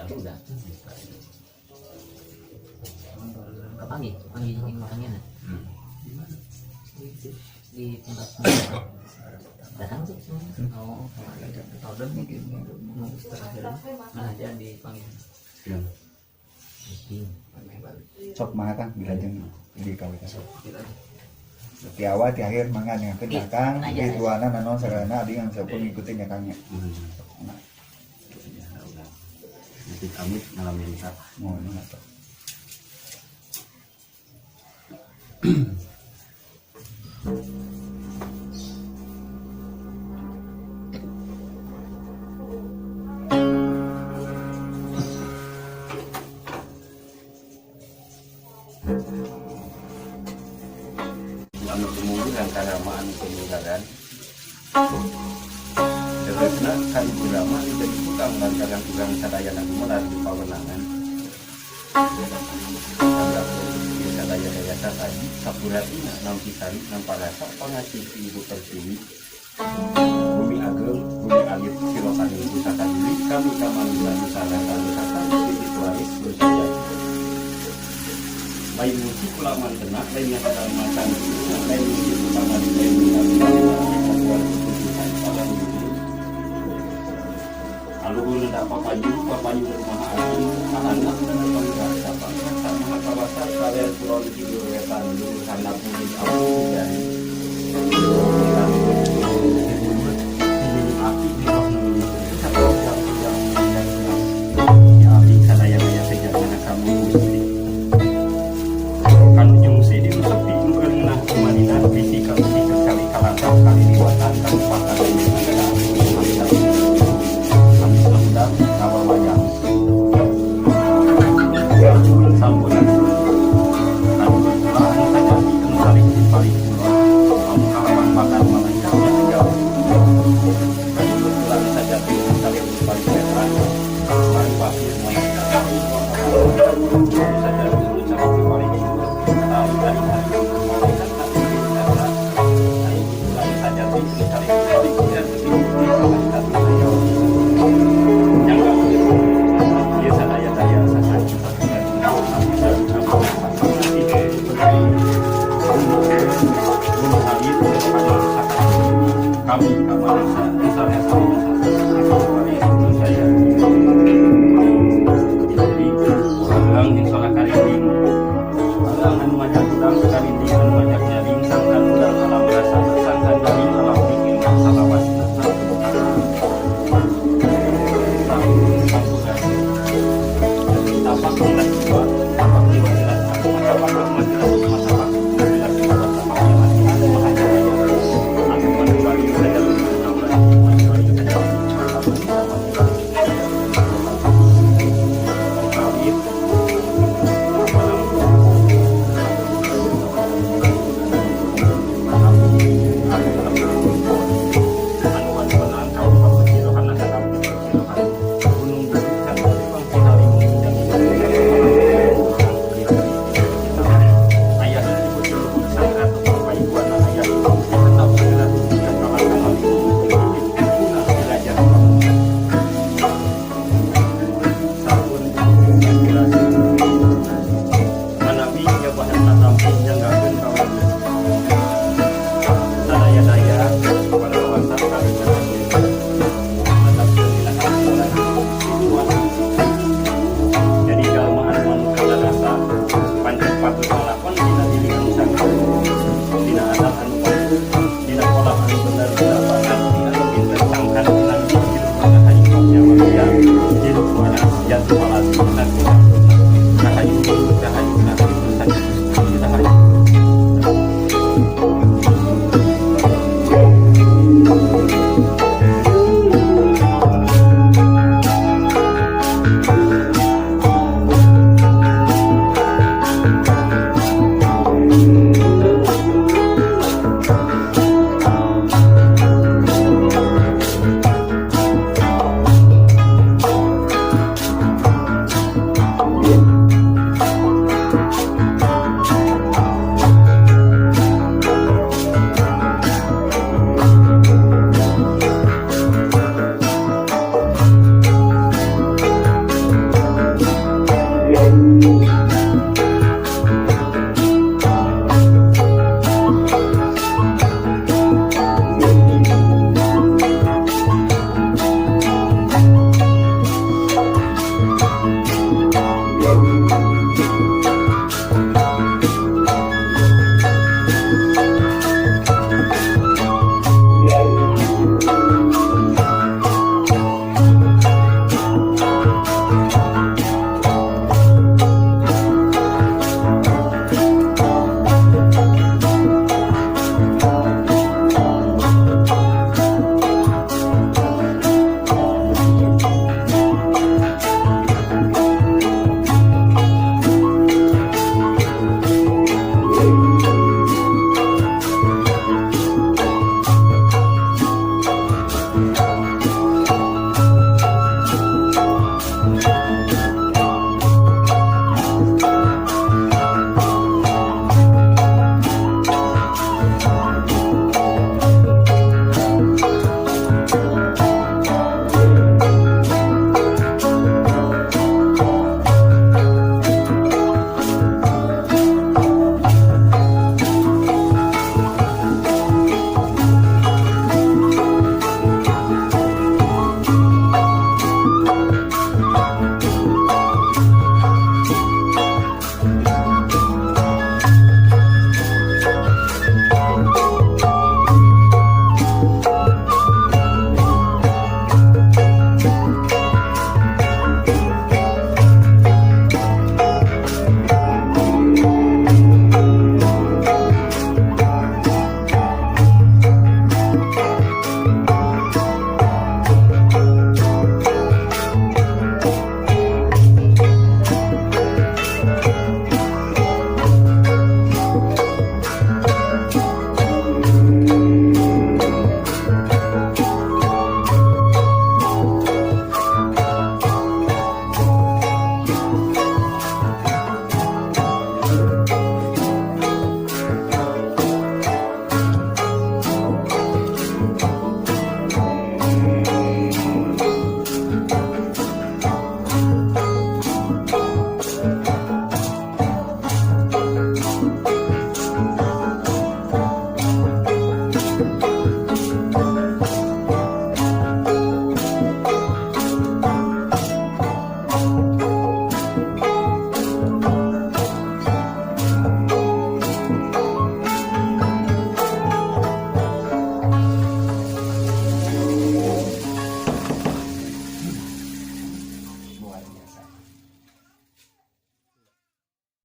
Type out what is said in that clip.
Udah. Kapanggih, kapanggih yang orangnya nah. Di tempat datang sih semuanya. Oh, Udah mungkin mau terakhir. Nah, jadi dipanggil. Ya. Meeting. Sok mangga, Kang, dilajeng di kawitan. Gitu aja. Ti awal ti akhir mangga nya ke Kang, Iya. ritualna naon sagalana abdi ngan sampun ngikutin ya, Kang, nya. Nah, Ya, udah. Nanti amit ngalamin tak. Mohon atuh. Anu kemungkinan karena anu kemungkaran. Terusna ka Ibu Rama jadi tukang lantaran tukang sadayana gumelar di pawenangan. Tanggapkeun ieu sadaya daya sasaji sapuratina nampi sari nampa rasa pangasih ti Ibu Pertiwi. Bumi ageng, bumi alit silokaning pusaka diri kami kamanusan nusantara nusantara titi waris bersajati. Lain muci kula mantena, lain ngahadal macan, lain muci utama di lain lain satuan ketujuhan pada minggu. Aluhur nendak papanyu, papanyu maha agung, kahandap dan pangrasa, pangrasa maha kawasa, kaler kulon kidul wetan, luhur handap bumi awu dari. Api di roh satu jam jam jam jam. Ya abdi sadaya-daya sejatana kamu Gusti. Kanu nyungsi di sepi nu keur ngeunah kumanina bisi kalusi kali kalangkap kali liwatan kalupatan ada kami sedang awal wajah sampun anu kula anu sajati anu salih di palih kula anu kalawan bakar malaikat yang jauh anu kula anu sajati anu salih di palih wetan mari pasir malaikat anu sajati anu salih di palih kula tali tali tali malaikat tali anu kula anu sajati anu salih di palih kula malaikat jauh yang dia sadaya daya sasaji. Kami saya jadi orang yang sholat karinding orang anu ngajak urang karinding anu ngajak nyaring sangkan urang alam rasa sangkan garing alam dingin salawas sampuran tapak jelas jiwa tapak jiwa jelas aku tapak aku jelas tapak jelas jiwa tapak jelas aku maha jaya aku mencari saja mencari saja kawit. Manawi jabahan katampi nyanggakeun kaula sadaya-daya pada wasa kali. Jadi jalma anu anu rasa pancet patut ngalakon dina diri anu sangka dina adat anu patut dina pola anu bener dina pangarti anu pinter sangkan dina hidup kana hayu nyawa dia hidup waras jatuh.